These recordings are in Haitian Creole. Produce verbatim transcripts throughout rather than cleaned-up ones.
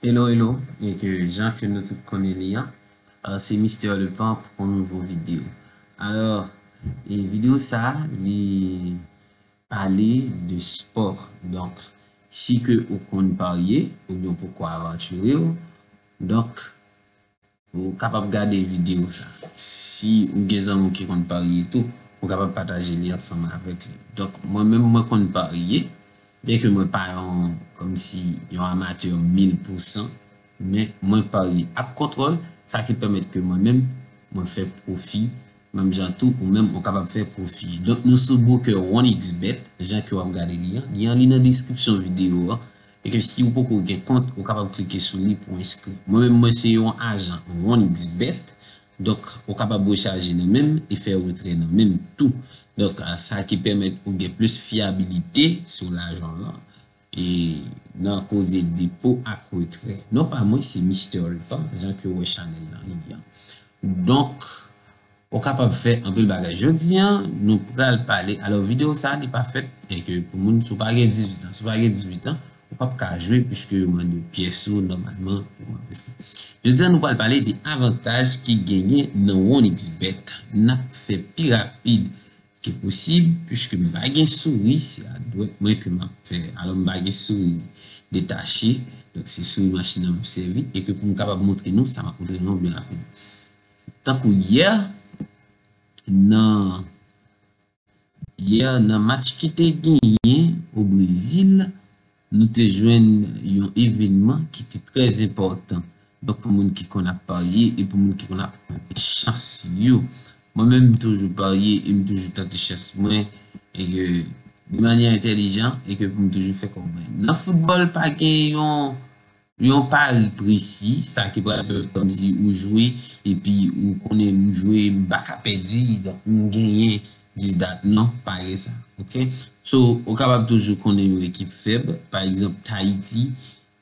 Hello, hello, e ke jan ke nou tout konnen li an, euh, se Mister Lepant pou yon nouvo videyo. Alò, e videyo sa a, li pale de spò. Donk, si ke ou konn parye, oubyen ou poko avantire w, donk, ou kapab gade videyo sa. Si ou gen zanmi w ki konn parye tou, ou kapab pataje li ansanm avèk li. Donk, mwen menm, mwen konn parye, byen ke mwen pa yon, kòmsi, yon amatè mil pou san, men mwen parye ak kontwòl, sa ki pèmèt ke mwen menm, mwen fè pwofi, menm jan tou, ou menm, ou kapab fè pwofi. Donk, nou sou broker OneXBet, jan ke w ap gade li an. Lyen an, li nan deskripsyon videyo an. E ke si ou poko gen kont, ou kapab klike sou li pou w enskri. Mwen menm, mwen se yon ajan OneXBet. Donk, ou kapab rechaje nan menm e fè retrè nan menm tou. Donk, a, sa ki pèmèt ou gen plis fyabilite sou lajan w lan. E nan koze depo ak retrè. Non pa mwen, se Mister Lepant, jan ke w wè chanèl lan li an. Donk, ou kapab fè anpil bagay. Jodi an, nou pral pale, alò, videyo sa a, li pa fèt, e ke pou moun, si w pa gen dizuit an, si w pa gen dizuit an, ou p ap ka jwe, piske yo mande w pyès ou, nòmalman, pou mwen, piske. Jodi an, nou pral pale de avantaj ki genyen nan OneXBet. N ap fè pi rapid ke posib, piske m pa gen souri, se a dwèt mwen ke m ap fè. Alò, m pa gen souri detache, donk se souri machin nan m ap sèvi, e ke pou m kapab montre nou, sa m ap montre nou byen rapid. Tankou yè, nan, yè, nan match ki te genyen o Brezil, nou te jwenn yon evènman ki te trè enpòtan. Donk, pou moun ki konn ap parye e pou moun ki konn ap tante chans yo. Mwen menm, m toujou parye e m toujou tante chans mwen, e ke de manyè entèlijan, e ke pou m toujou fè kòb mwen. Nan foutbòl, pa gen yon, yon pari presi, sa ki pral pèmèt kòmsi ou jwe, epi ou konnen m jwe, m pa ka pèdi, donk m genyen dis dat. Non, pa gen sa, oke? So, ou kapab toujou konnen yon ekip fèb, pa egzanp, Tayiti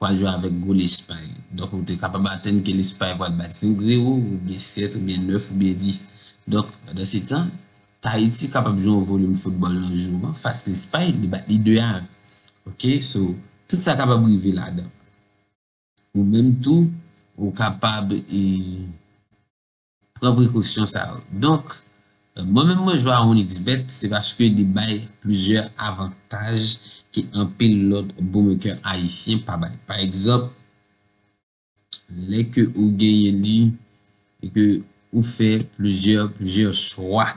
pral jwe avèk gwo Lespay. Donk, ou te kapab atann ke Lespay pral bat senk zewo, oubyen sèt, oubyen nèf, oubyen dis. Donk, pandan se tan, Tayiti kapab jwe yon volim foutbòl nan jou an, fas Lespay, li bat li de a en. Oke? So, tout sa kapab rive ladan. Ou menm tou, ou kapab, e, pran prekosyon sa yo. Donk, mwen menm mwen jwe a OneXBet, se paske li bay plizyè avantaj ke anpil lòt bookmaker ayisyen pa bay. Pa egzanp, lè ke ou genyen li e ke ou fè plizyè, plizyè chwa.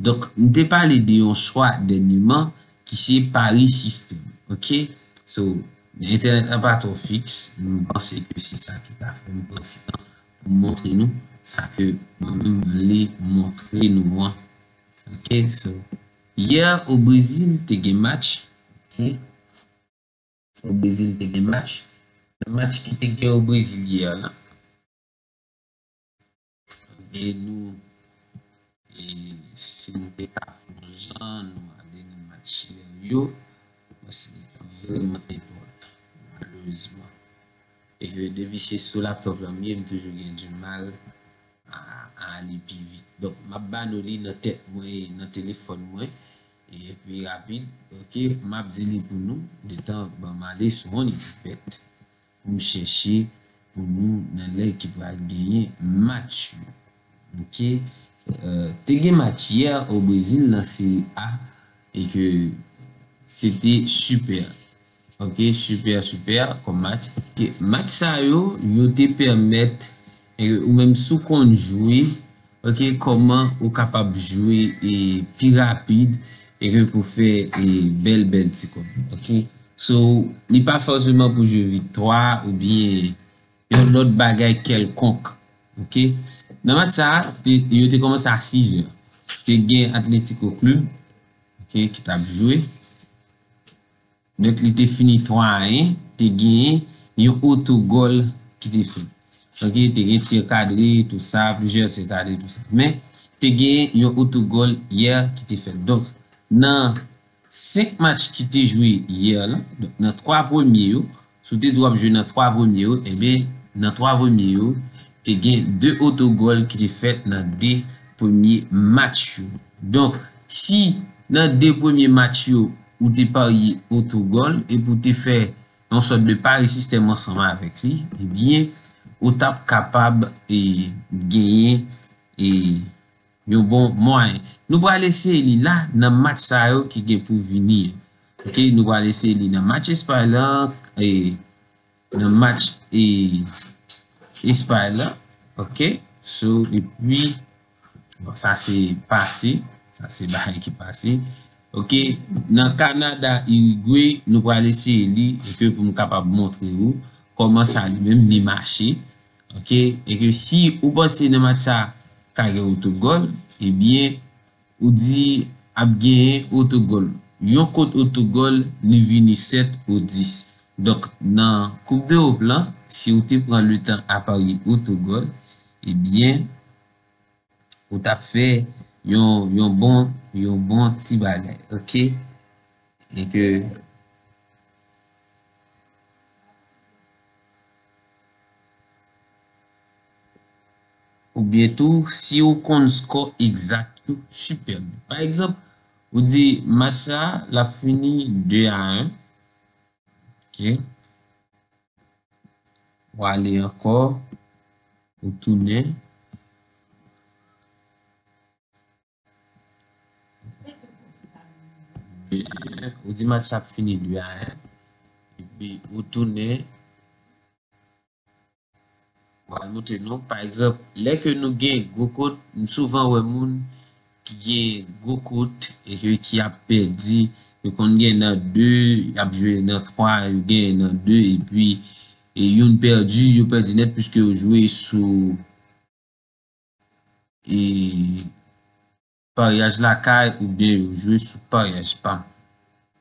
Donk, m te pale de yon chwa dènyèman ki se pari sistèm. Oke? So, entènèt la pa twò fiks, m panse ke se sa ki ka fè m pran ti tan pou m montre nou sa ke mwen menm vle montre nou an. Oke? So, yè o Brezil te gen match. Oke? O Brezil te gen match. Nan match ki te gen o Brezil yè la. Oke, nou, e, si nou te ka fè yon jan, nou ale nan match yè yo, paske li t ap vrèman enpòtan, malerezman. E ke depi se sou laptòp la m ye, m toujou gen dimal a, a ale pi vit. Donk, m ap ba nou li nan tèt mwen, nan telefòn mwen, e pi rapid, oke, m ap di li pou nou, letan ban m ale sou OneXBet pou m chèche pou nou nan lè ki pral genyen match yo. Oke? Euh, te gen match yè o Brezil nan Seri A e ke se te super. Oke, super, super kòm match. Oke, match sa yo, yo te pèmèt, e, ou menm si w konn jwe, oke, kòman ou kapab jwe, e, pi rapid, e ke pou fè, e, bèl, bèl ti kòb. Oke? So, li pa fòseman pou jwe viktwa oubyen yon lòt bagay kèlkonk. Oke? Nan match sa a, te, yo te kòmanse a sis è. Te gen Atletico Club, oke, ki t ap jwe. Donk, li te fini twa a en, te genyen yon otogòl ki te fèt. Oke, te gen tir kadre, tou sa, plizyè tir kadre, tou sa. Men, te genyen yon otogòl yè ki te fèt. Donk, nan senk match ki te jwe yè la, donk, nan twa premye yo, si w te di w ap jwe nan twa premye yo, ebyen, nan twa premye yo, te gen de otogòl ki te fèt nan de premye match yo. Donk, si nan de premye match yo, ou te parye otogòl, epi w te fè, yon sòt de pari sistèm ansanm avèk li, ebyen, ou t ap kapab, e, genyen, e, yon bon mwayen. Nou pral eseye li la nan match sa yo ki gen pou vini. Ok, nou pral eseye li nan match Espay la, e, nan match, e, Espay la. Ok, so, epi, bon, sa se pase, sa se bagay ki pase. Ok, nan Kanada, Irigwe, nou pral eseye li, epi pou m kapab montre ou kòman sa li menm li mache. Ok, e ke si ou panse nan match sa ka gen otogòl, ebyen, ou di ap genyen otogòl. Yon kot otogòl, li vini sèt ou dis. Donk, nan Koup Dewòp lan, si ou te pran letan a pari otogòl, ebyen, ou t ap fè yon, yon bon, yon bon ti bagay, ok? E ke Oubyen tou, si ou konn skò egzak yo, sipèb. Pa egzanp, ou di match sa, l ap fini de a en. Ok. Ou ale ankò, ou tounen. Ou di match sa ap fini de a en. Epi ou tounen. Mwen montre nou, pa egzanp, lè ke nou gen gwo kot, m souvan wè moun ki gen gwo kot e ke ki ap pèdi, yo konn gen nan de, y ap jwe nan twa, yo gen nan de, epi e youn pèdi, yo pèdi nèt, piske yo jwe sou e paryaj lakay oubyen yo jwe sou paryaj pa m.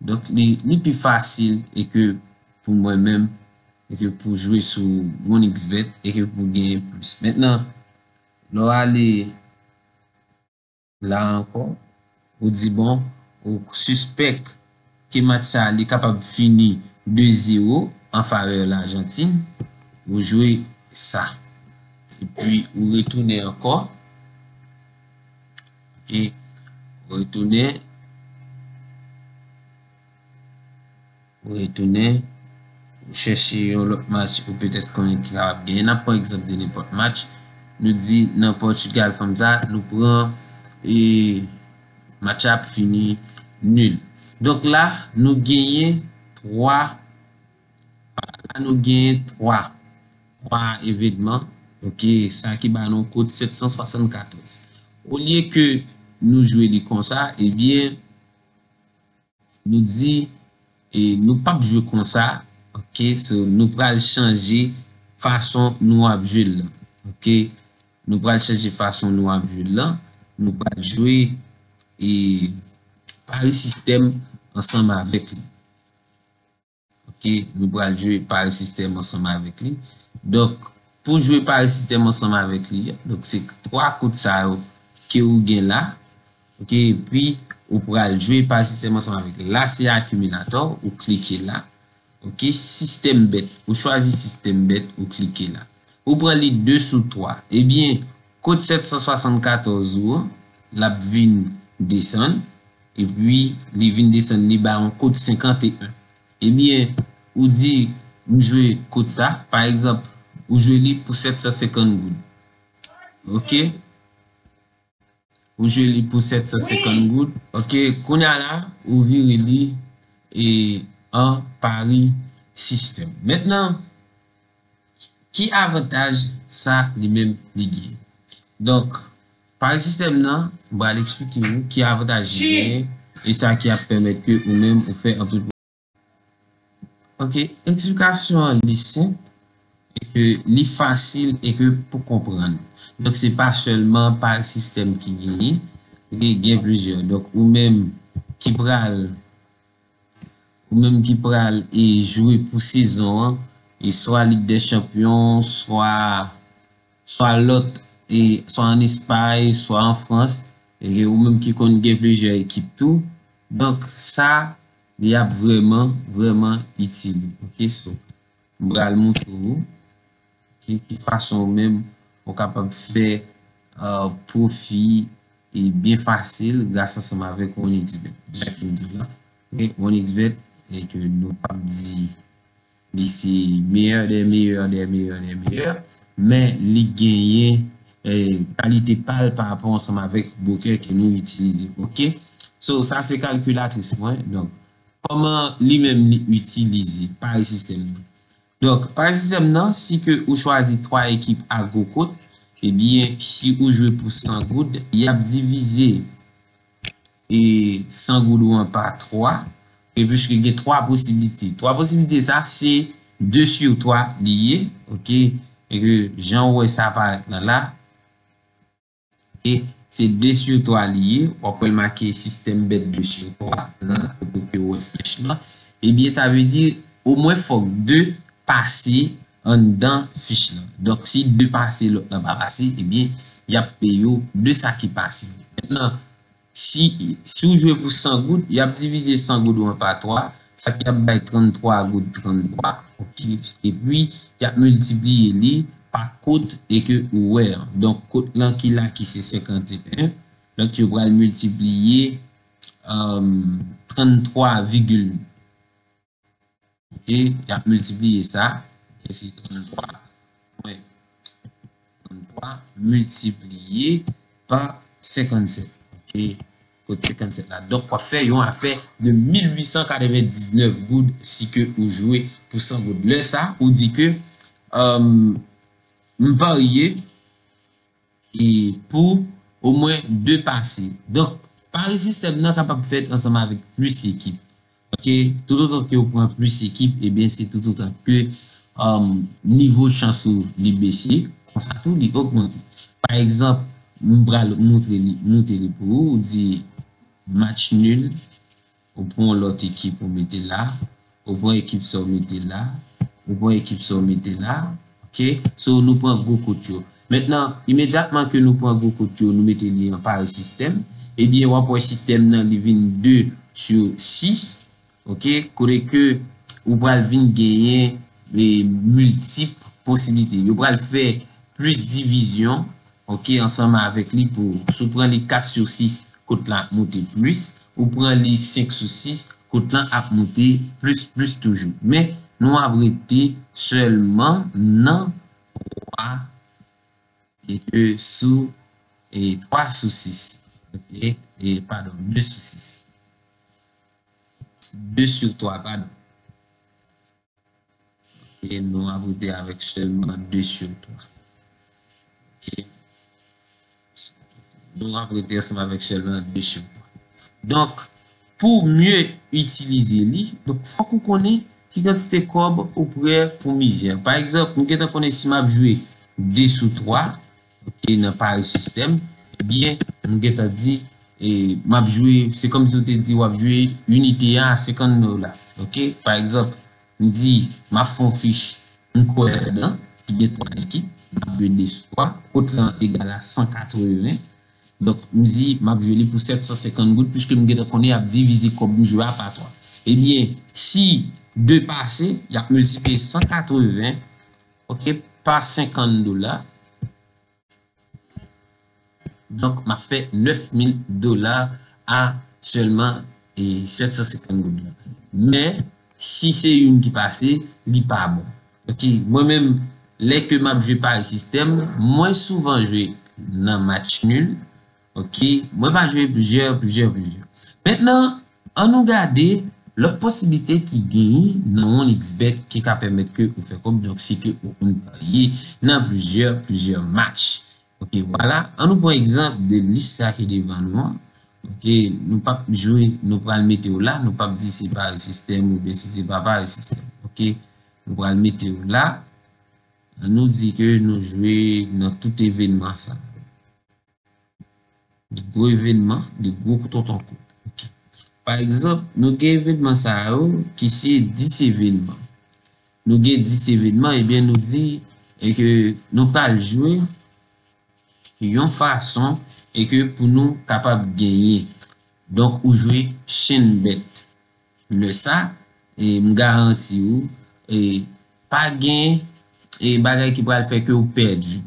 Donk, li, li pi fasil e ke pou mwen menm, e ke pou jwe sou OneXBet, e ke pou genyen plis. Mentnan, lè w ale la ankò, ou di, bon, ou sispèk ke match sa, li kapab fini de zewo an favè Lajantin, ou jwe sa. Epi, ou retounen ankò. Ok, ou retounen. Ou retounen. Ou chèche yon lòt match ou petèt konnen ki kapab genyen. N ap pran egzanp de nenpòt match. Nou di nan Pòtigal, fanm sa, nou pran, e, match ap fini nil. Donk la, nou genyen twa, la nou genyen twa, twa evenman, ok, sa ki ba nou kot sèt san swasannkatòz. Olye ke nou jwe li konsa, ebyen, nou di, e, nou p ap jwe konsa, ok, so, nou pral chanje fason nou ap jwe l lan, ok, nou pral chanje fason nou ap jwe l lan, nou pral jwe, e, pari sistèm ansanm avèk li. Ok, nou pral jwe pari sistèm ansanm avèk li. Donk, pou jwe pari sistèm ansanm avèk li, donk se twa kot sa yo ke ou gen la. Ok, epi ou pral jwe pari sistèm ansanm avèk li. La, se akimilatò, ou klike la. Ok, sistèm bèt, ou chwazi sistèm bèt, ou klike la. Ou pran li de sou twa. Ebyen, kot sèt san swasannkatòz ou an, l ap vin desann. Epi, li vin desann, li ba yon kot senkanteyen. Ebyen, ou di, m jwe kot sa, pa egzanp, ou jwe li pou sèt san senkant goud. Ok? Ou jwe li pou sèt san senkant goud. Ok, kounye a la, ou vire li e an pari sistèm. Mentnan, ki avantaj sa li menm li genyen? Donk, pari sistèm nan, m pral eksplike ou ki avantaj li genyen e sa ki ap pèmèt ke ou menm ou fè anpil Ok, eksplikasyon an li senp, e ke li fasil e ke pou konprann. Donk, se pa sèlman pari sistèm ki genyen, gen, gen plizyè. Donk, ou menm ki pral, ou menm ki pral e jwe pou sezon an, e swa Lig dè Chanpyon, swa swa lòt, e, swa ann Espay, swa an Frans, e ou menm ki konn gen plizyè ekip tou. Donk, sa, li ap vrèman, vrèman itil ou. Ok, so, m pral montre ou, ok, ki fason ou menm ou kapab fè, euh, pwofi e byen fasil gras ansanm avèk OneXBet. Jan m di la, ok, OneXBet, e ke nou p ap di Li se meyè dè meyè dè meyè dè meyè, men li genyen, eh, kalite pa l pa rapò ansanm avèk broker ke nou itilize. Oke? So, sa se kalkilatris mwen. Donk, kòman li menm li itilize Paris System nan? Donk, Paris System nan, si ke ou chwazi twa ekip a gwo kot, ebyen, si ou jwe pou san goud, y ap divize e san goud ou an pa twa, e piske gen twa posiblite. Twa posiblite sa, se de sur twa li ye, oke? E ke jan ou wè sa aparèt lan la, e se de sur twa li ye, w ap wè l make sistèm bèt de sur twa lan, kote ke ou wè flèch lan. Ebyen, sa vle di, omwen fòk de pase anndan fich lan. Donk, si de pase, lòt lan pa pase, ebyen, y ap peye w de sa ki pase. Mentnan, si, si w jwe pou san goud, y ap divize san goud ou an pa twa, sa ki ap bay tranntwa goud tranntwa, oke? Epi, y ap miltipliye li pa kot e ke ou wè an. Donk, kot lan ki la ki se senkanteyen, donk, yo pral miltipliye, um, tranntwa vigil. Oke, y ap miltipliye sa, e se tranntwa pwen tranntwa miltipliye pa senkannsèt. Oke, kot senkannsèt la. Donk, w ap fè yon afè de mil uit san katrevendiznèf goud si ke ou jwe pou san goud. Lè sa, ou di ke, um, m parye e pou omwen de pase. Donk, pari sistèm nan kapab fèt ansanm avèk plis ekip. Oke, toutotan ke ou pran plis ekip, ebyen, se toutotan ke, um, nivo chans ou li bese, konsa tou li ogmante. Pa egzanp, m pral montre li, montre li pou ou, ou di match nul, ou pran yon lòt ekip ou mete la, ou pran ekip sa ou mete la, ou pran ekip sa ou mete la, oke? So, nou pran gwo kot yo. Mentnan, imedyatman ke nou pran gwo kot yo, nou mete li an pari sistèm, ebyen, w ap wè sistèm nan, li vin de sur sis, oke? Kote ke ou pral vin genyen, e, miltip posiblite. Yo pral fè plis divizyon, oke, ansanm avèk li pou, si w pran li kat sur sis, kot la ap monte plis, ou pran li senk sur sis, kot lan ap monte plis, plis toujou. Men, nou ap rete sèlman nan twa, e ke sou, e twa sur sis. Oke, e, padon, de sur sis. De sur twa, padon. E nou ap rete avèk sèlman de sur twa. Oke. Nou ap rete ansanm avèk sèlman de sur twa. Donk, pou mye itilize li, donk, fòk ou konnen ki kantite kòb ou prè pou mize. Pa egzanp, m gentan konnen si m ap jwe de sur twa, oke, nan pari sistèm, ebyen, m gentan di, e, m ap jwe, se kòmsi w te di w ap jwe inite a a senkant dola, oke? Pa egzanp, m di, m ap fè yon fich, m kwè ladan, ki gen twa ekip, m ap jwe de sur twa, kot lan egal a san katreven. Donk, m di, m ap jwe li pou sèt san senkant goud, piske m gentan konnen y ap divize kòb m jwe a pa twa. Ebyen, si de pase, y ap miltipliye san katreven, oke, pa senkant dola. Donk, m ap fè nèf mil dola a sèlman, e, sèt san senkant goud la. Men, si se youn ki pase, li pa bon. Oke, mwen menm, lè ke m ap jwe pari sistèm, mwen souvan jwe nan match nul. Oke, mwen pa jwe plizyè, plizyè, plizyè. Mentnan, ann nou gade lòt posiblite ki genyen nan OneXBet ki ka pèmèt ke ou fè kòb, donk se ke ou konn parye nan plizyè, plizyè match. Oke, vwala. Ann nou pran egzanp de lis sa ki devan nou an. Oke, nou p ap jwe, nou pral mete w la, nou p ap di se pari sistèm oubyen si se pa pari sistèm. Oke, nou pral mete w la. Ann nou di ke nou jwe nan tout evènman sa. De gwo evènman, de gwo tonton kout. Oke. Pa egzanp, nou gen evènman sa yo ki se dis evènman. Nou gen dis evènman, ebyen nou di, e ke nou pral jwe yon fason e ke pou nou kapab genyen. Donk, ou jwe chenn bèt. Lè sa, e, m garanti ou, e, pa gen, e, bagay ki pral fè ke ou pèdi.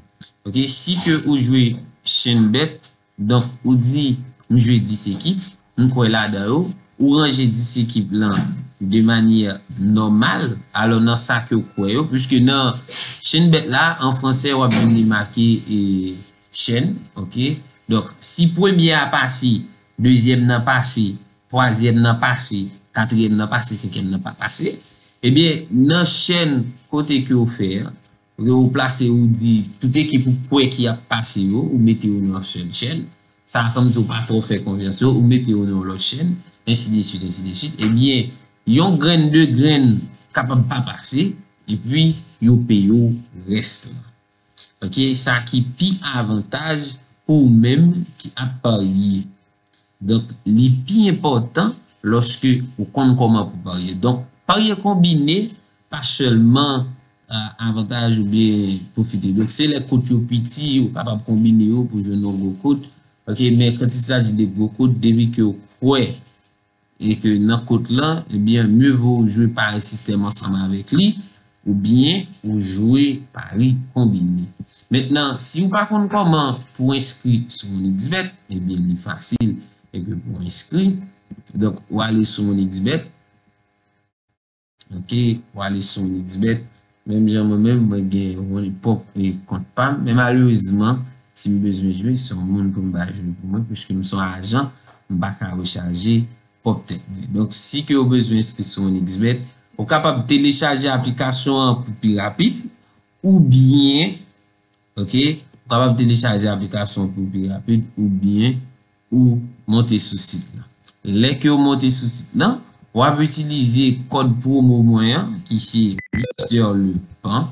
Oke, si ke ou jwe chenn bèt, donk, ou di, m jwe dis ekip, m kwè ladan yo, ou ranje dis ekip lan de manyè nòmal, alò nan sa ke w kwè yo, piske nan Chaîne Bet la, an fransè, w ap jwenn li make, e, chaîne, ok? Donk, si premye a pase, dezyèm nan pase, twazyèm nan pase, katriyèm nan pase, senkyèm nan pa pase, ebyen, nan chèn kote ke w fè a, ou plase, ou di tout ekip ou kwè ki ap pase yo, ou mete yo nan yon sèl chèn. Sa a, kòmsi w pa twò fè konfyans yo, ou mete yo nan yon lòt chèn, ensideswit, ensideswit. Ebyen, yon grenn, de grenn kapab pa pase, epi yo peye w rès la. Ok, sa ki pi avantaj pou ou menm ki ap parye. Donk, li pi enpòtan lòske ou konn kòman pou parye. Donk, parye konbine pa sèlman, a, avantaj oubyen pwofite. Donk, se lè kot yo piti, ou kapab konbine yo pou jwenn yon gwo kot. Ok, men kan il s'agit de gwo kot, depi ke w kwè e ke nan kot lan, ebyen, mye vo ou jwe pari sistèm ansanm avèk li, oubyen ou jwe pari konbine. Mentnan, si ou pa konn kòman pou enskri sou OneXBet, ebyen, li fasil e ke pou enskri. Donk, ou ale sou OneXBet. Ok, ou ale sou OneXBet. Menm jan mwen menm, mwen gen yon pwòp, e, kont pa m. Men malerezman, si m bezwen jwe, se yon moun pou m ba jwe pou mwen, piske m se yon ajan, m pa ka rechaje pwòp tèt mwen. Donk, si ke w bezwen enskri sou OneXBet, ou kapab telechaje aplikasyon an pou pi rapid, oubyen, ok, ou kapab telechaje aplikasyon an pou pi rapid, oubyen ou monte sou sit lan. Lè ke w monte sou sit lan, w ap itilize kòd pwomo mwen an, ki se Mister Lepan,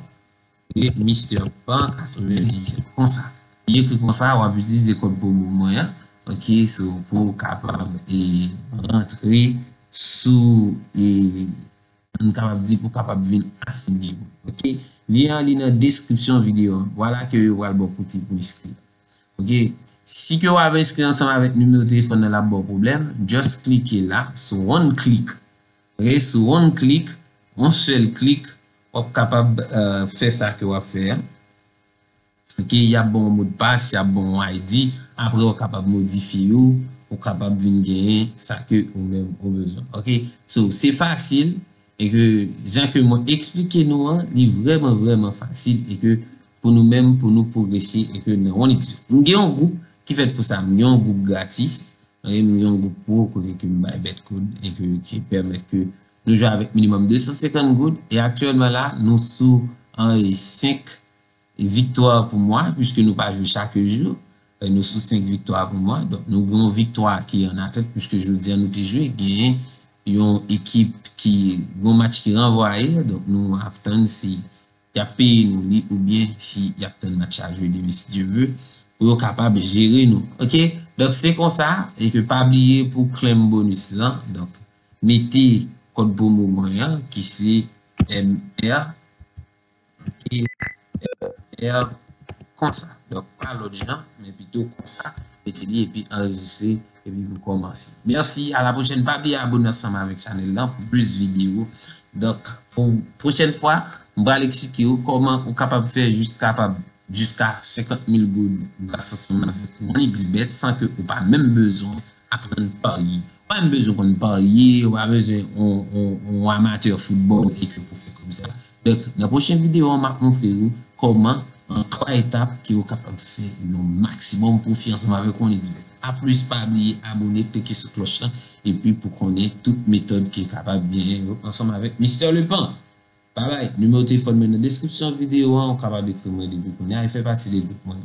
e Mister Pan katrevenndisèt, konsa. Li ekri konsa, w ap itilize kòd pwomo mwen an, ok, so, pou w kapab, e, rantre sou, e, nou kapab di pou kapab vin afilye w. Ok? Lyen an li nan deskripsyon videyo an. Vwala ke yo pral ba w kote pou enskri. Ok? Si ke w ap enskri ansanm avèk nimewo telefòn nan, l ap ba w pwoblèm, just klike la, sou one click. Ok? Sou one click, yon sèl klik, w ap kapab, e, fè sa ke w ap fè a. Ok, y ap ba w yon modpas, y ap ba w yon I D, apre w kapab modifye yo, ou kapab vin genyen sa ke ou menm ou bezwen. Ok, so, se fasil, e ke jan ke mwen eksplike nou an, li vrèman, vrèman fasil, e ke pou nou menm, pou nou pwogrese, e ke nan OneXBet. M gen yon gwoup ki fèt pou sa, m gen yon gwoup gratis, e m gen yon gwoup pro kote ke m bay bet code, e ke, ki pèmèt ke nou jwe avèk minimòm de san senkant goud, e aktyèlman la, nou sou, an, e, senk viktwa pou mwa, piske nou pa jwe chak jou. E nou sou senk viktwa pou mwa. Donk, nou gen yon viktwa ki an atant, piske jodi a nou te jwe, gen yon ekip ki, yon match ki ranvwaye. Donk, nou ap tann si y ap peye nou li oubyen si y ap tann match la jwe demen, si Dye vle, pou yo kapab jere nou. Ok? Donk, se konsa, e ke pa bliye pou claim bonus lan. Donk, mete kòd pwomo mwen an, ki se M R, e R konsa. Donk, pa lòt jan, men pito konsa. Mete li epi anrejistre, epi pou kòmanse. Mèsi, a la pwochèn. Pa bliye abone ansanm avèk chanèl lan pou plis videyo. Donk, pou pwochèn fwa, m pral eksplike w kòman ou kapab fè jis kapab jiska senkant mil goud gras ansanm avèk OneXBet san ke ou pa menm bezwen aprann parye. Ou pa menm bezwen konn parye, ou pa bezwen yon, yon, yon amatè foutbòl e ke pou fè kòb sa. Donk, nan pwochen videyo an, m ap montre ou kòman, an twa etap, ke ou kapab fè yon maksimòm pwofi ansanm avèk OneXBet. A plis, pa bliye abone, klike sou klòch lan, epi pou konnen tout metòd ke kapab genyen yo ansanm avèk Mister Lepan. Babay, nimewo telefòn mwen nan deskripsyon videyo an, ou kapab ekri mwen depi kounye a e fè pati de gwoup mwen.